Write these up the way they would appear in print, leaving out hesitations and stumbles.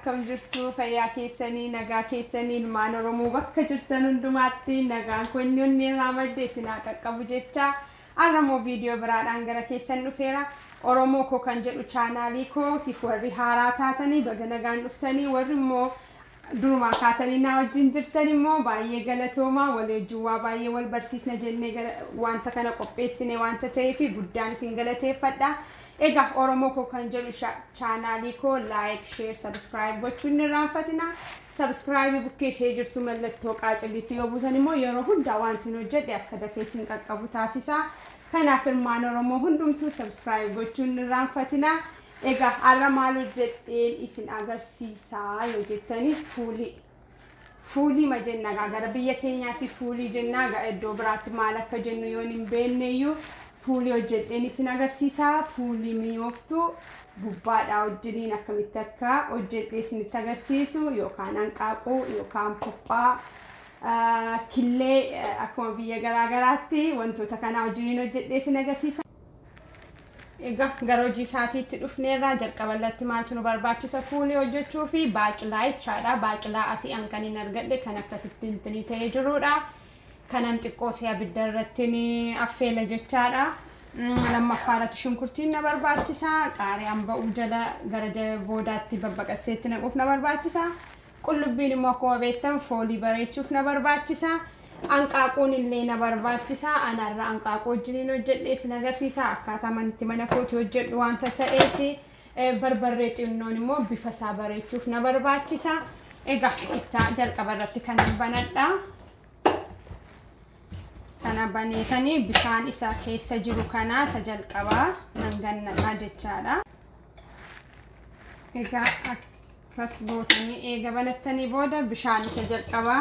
Akkam jirtu? Fayyaa keessanii, nagaa keessanii? Ilmaan Oromoo bakka jirtan hundumaatti nagaan koo inni onnee irraa madde isin haa qaqqabu jecha, har'a immoo viidiyoo biraadhaan gara keessan dhufeera. Oromoo koo kan jedhu chaanaalii kootiif warri haaraa taatanii baga nagaan dhuftanii, warri immoo durumaa kaatanii naa wajjin jirtan immoo baay'ee galatoomaa. Walii wajjin waa baay'ee wal barsiisna jennee wanta kana qopheessine wanta ta'eef guddaan isin galateeffadha. Egaa Oromoo koo kan jedhu chaanaalii koo like, share, subscribe gochuun hin irraanfatina. Subscribe bukkee ishee jirtu mallattoo qaacilliitti yoo buutan immoo yeroo hundaa wanti hin hojjedhe akka dafee isin qaqqabu taasisa. Kanaaf ilmaan Oromoo hundumtuu subscribe gochuun hin irraanfatina. Egaa har'a maal hojjedheen isin agarsiisaa yoo jettanii, fuulii. Fuulii ma jenna egaa gara biyya keenyaatti fuulii jenna, egaa iddoo biraatti maal akka jennu yoon hin beekne iyyuu fuulii hojjedheen isin agarsiisaa. Fuulii mi'ooftuu bubbaadhaa wajjiniin akkamitti akka hojjedhee isinitti agarsiisu, yookaan hanqaaquu yookaan puphaa, killee, akkuma biyya garaa garaatti wantoota kanaa wajjiniin hojjedhee isin agarsiisa. Egaa gara hojii isaatiitti dhufneerraa, jalqaba irratti maaltu nu barbaachisa fuulii hojjechuu fi? Baaqilaa jechaadha. Baaqilaa asii an kan hin argadhe kan akkasitti intinii ta'ee jirudha. Kanan xiqqoo ishee abidda irratti ni affeela jechaadha. Lammaffaa irratti shunkurtiin na barbaachisa. Qaariyaan ba'uu jala gara boodaatti babbaqasseetti naquuf na barbaachisa. Qullubbiin immoo akkuma beektan foolii bareechuuf na barbaachisa. Hanqaaquun illee na barbaachisa. Anarra hanqaaquu wajjiniin hojjedhee isin agarsiisa. Akkaataa manatti mana kooti hojjedhu wanta ta'eef, barbarree xinnoon immoo bifa isaa bareechuuf na barbaachisa. Egaa ittaa jalqaba irratti kanan banadha. Kana baneetanii bishaan isaa keessa jiru kanaa isa jalqabaa nan gannadha jechaadha. Egaa akkas gootanii eega banattanii booda bishaan isa jalqabaa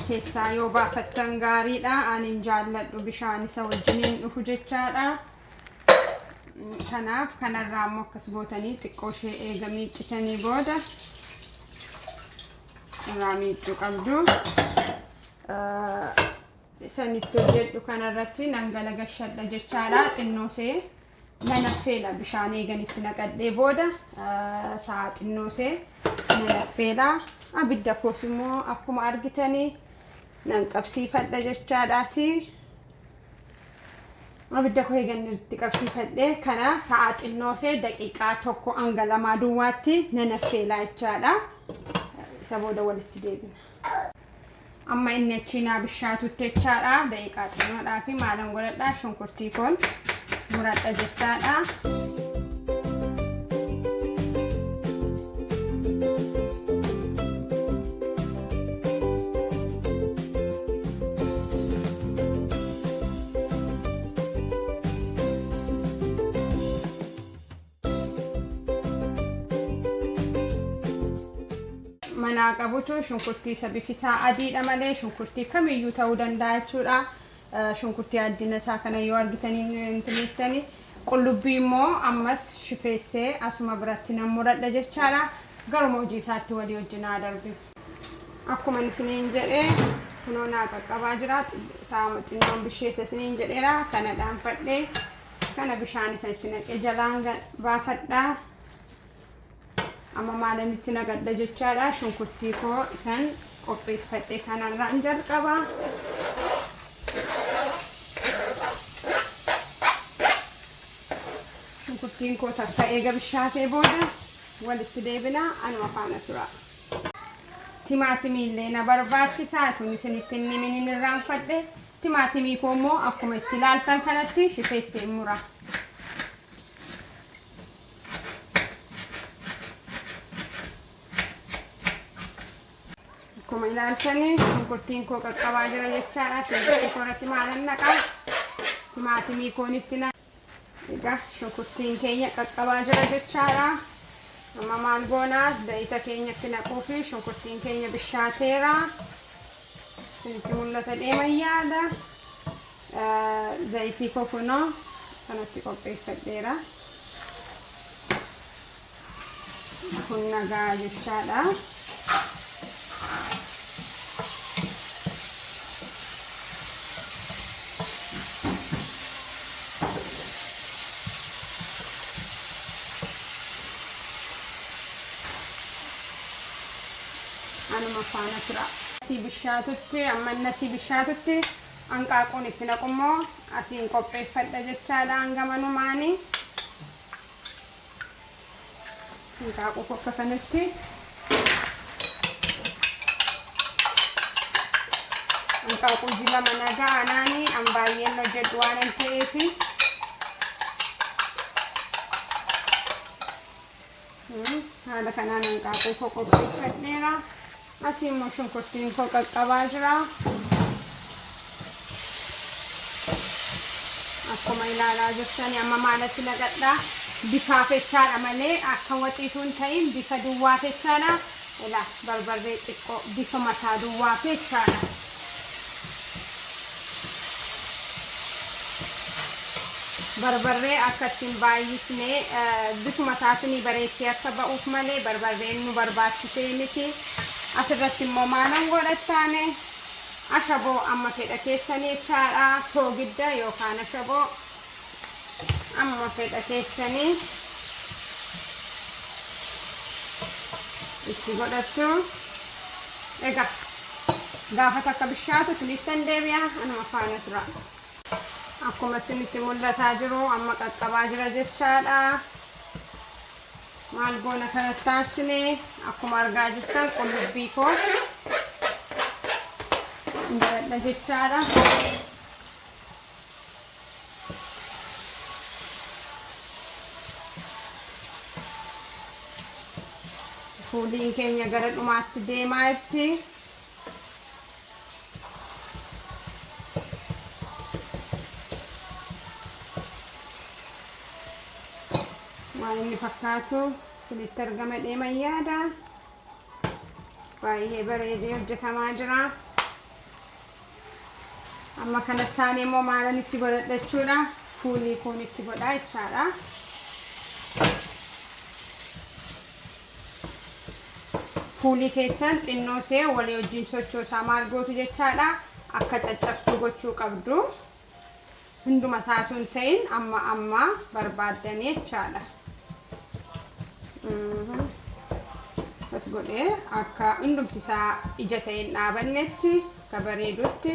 keessaa yoo baafattan gaariidha. Ani hin jaalladhu bishaan isa wajjiniin dhufu jechaadha. Kanaaf kanarraa immoo akkas gootanii xiqqoo ishee eega miiccitanii booda irraa miiccuu qabdu. Isanitti hojjedhu kanarratti nan galagashadha jechaadha. Xinnoo ishee nan affeela, bishaan eegan itti naqadhee booda sa'a xinnoo ishee nan affeela. Abidda koos immoo akkuma argitanii nan qabsiifadha jechaadhaas. Abidda koo eegan itti qabsiifadhee kana sa'a xinnoo ishee daqiiqaa 1 hanga 2 duwwaatti nan affeela jechaadha. Isa booda walitti deebina. Amma inni achii naa bishaatutti jechaadha. Daqiiqaa xinnoodhaa fi maalan godhadha? Shunkurtii koon muradha jechaadha. Manaa qabutu shunkurtii isa bifisaa adiidha malee shunkurtii kamiyyuu ta'uu danda'a jechuudha. Shunkurtii addina isaa kana yoo argitanii intiniittani. Qullubbii immoo ammas shifeessee asuma biratti nan muradha jechaadha. Garuma hojii isaatti walii wajjin haa darbi. Akkuma isiniin jedhee kunoo naa qaqqabaa jira. Saama xinnoon bisheessa isiniin jedheera. Kana dhaanfadhee kana bishaan isa itti naqee jalaan baafadha. Amma maalan itti naqadha jechaadha? Shunkurtii koo isan qopheeffadhe kanarraan jalqaba. Shunkurtiin koo takka eega bishaatee booda walitti deebina, anuma faana tura. Timaatimii illee na barbaachisa. Tun isinitti hin himin, hin irraanfadhe. Timaatimii koo immoo akkuma itti ilaaltan kanatti shifeessee mura. Akkuma ilaaltanii shunkurtiin koo qaqqabaa jira jechaadha. Shunkurtii koo irratti maalan naqa? Timaatimii koon itti naqa. Egaa shunkurtiin keenya qaqqabaa jira jechaadha. Amma maal goonaa? Zayita keenyatti naquu fi shunkurtiin keenya bishaateera. Isinitti mul'ata deeman yaada. Zayitii koo kunoo kanatti qopheeffadheera. Kun nagaa jechaadha. Faana tura. Asii bishaatutti amma inni asii bishaatutti hanqaaquun itti naqummoo asiin qopheeffadha jechaadha hangamanumaani. Hanqaaquu akka kanatti hanqaaquu 2 nagaa anaani an baay'een hojjedhu waan hin ta'eefi. Haala kanaan hanqaaquu koo qopheeffadheera. Asii immoo shunkurtiin koo qaqqabaa jira. Akkuma ilaalaa jirtani amma maalatti naqadha. Bifaaf jechaadha malee akka waxiituu hin ta'in bifa duwwaaf jechaadha. Ilaa barbarree xiqqoo bifa mataa duwwaaf jechaadha. Barbarree akka ittiin baay'isne bifuma isaatiin bareechee akka ba'uuf malee barbarreen nu barbaachisee miti. Asirratti immoo maalan godhattaane ashaboo amma fedha keessanii jechaadha. Soogidda yookaan ashaboo amma fedha keessanii itti godhattu. Egaa gaafa takka bishaatu isinittan deebi'a, anuma faana tura. Akkuma isinitti mul'ataa jiru amma qaqqabaa jira jechaadha. Maal goona kanatti taasisne akkuma argaa jirtan qullubbii koo godhadha jechaadha. Fuuliin keenya gara dhumaatti deemaa jirti. Waan inni fakkaatu isinitti argama deeman yaada. Baay'ee bareedee hojjetamaa jira. Amma kanatti aanee immoo maalan itti godhadha jechuudha. Fuulii koon itti godhaa jechaadha. Fuulii keessan xinnoo see walii wajjin sochoosaa maal gootu jechaadha. Akka caccabsuu gochuu qabdu. Hunduma isaatu hin ta'in amma amma barbaaddanii jechaadha. As godhee akka hundumti isaa ija ta'e hin dhaabannetti akka bareedutti.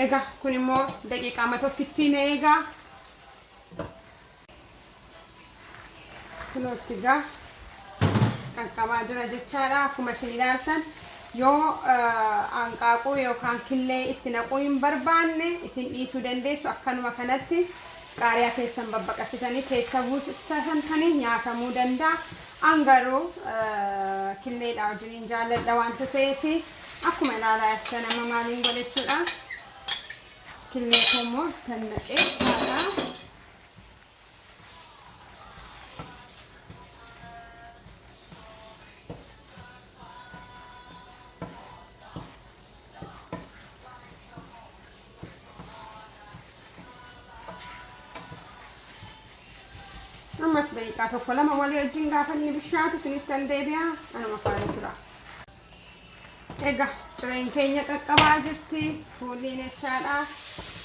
Egaa kun immoo daqiiqaama tokkittiin eegaa. Kunootti egaa qaqqabaa jira jechaadha. Akkuma isin ilaaltan yoo hanqaaquu yookaan killee itti naquu hin barbaanne isin dhiisuu dandeessu. Akkanuma kanatti qaariyaa keessan babbaqasitanii keessa buustanii nyaatamuu danda'a. An garuu killeedha wajjiniin jaalladha wanta ta'eef akkuma ilaalaa jirtan amma maaliin godhe jechuudha. Killee koo immoo tan naqee jechaadha. Ammas daqiiqaa tokko lama walii wajjin gaafa inni bishaatu isinittan deebi'a. Anuma faana tura. Egaa cireen keenya qaqqabaa jirti. Fuulliin jechaadha.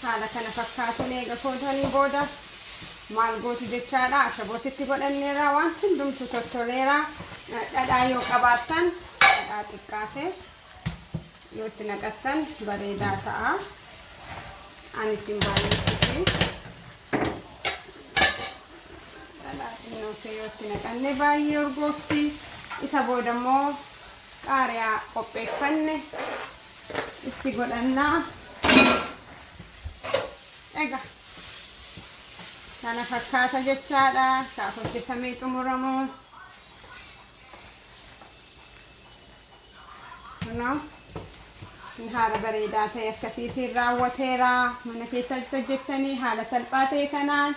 Haala kana fakkaatuun eega kootanii booda maal gootu jechaadha. Ashaboo sitti godhanneera. Wanti hundumtuu tottoleera. Dhadhaa yoo qabaattan dhadhaa xiqqaase yoo itti naqattan bareedaa ta'a. Ani ittiin baay'isuufi dhadhaa xinnoo ishee yoo itti naqanne baay'ee urgoofti. Isa booda immoo qaariyaa qopheeffanne itti godhannaa. Egaa kana fakkaata jechaadha. Gaafa hojjetamee xumuramu. Kunoo haala bareedaa ta'e akkasiitiin raawwateera. Mana keessatti hojjettanii haala salphaa ta'e kanaan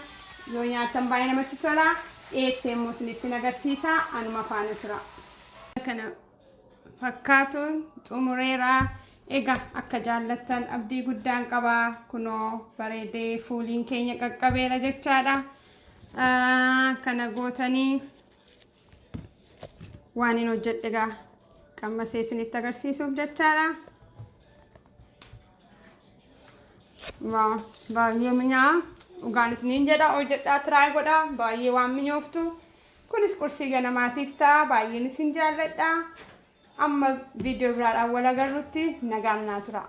yoo nyaattan baay'ee namatti tola. Dhiyeessee immoo isinitti agarsiisa. Anuma faana tura. Kana fakkaatuun xumureera. Egaa akka jaallattan abdii guddaan qaba. Kunoo bareedee fuuliin keenya qaqqabeera jechaadha. Kana gootanii waan hin hojjedhe egaa qammasee isinitti agarsiisuuf jechaadha. Waa baay'ee mi'aa. Dhugaan isiniin jedha, hojjedhaa, try godhaa, baay'ee waan mi'ooftu. Kunis qursii ganamaatiif ta'a. Baay'een isin jaalladha. Amma viidiyoo biraadhaan wal agarrutti nagaan naa tura.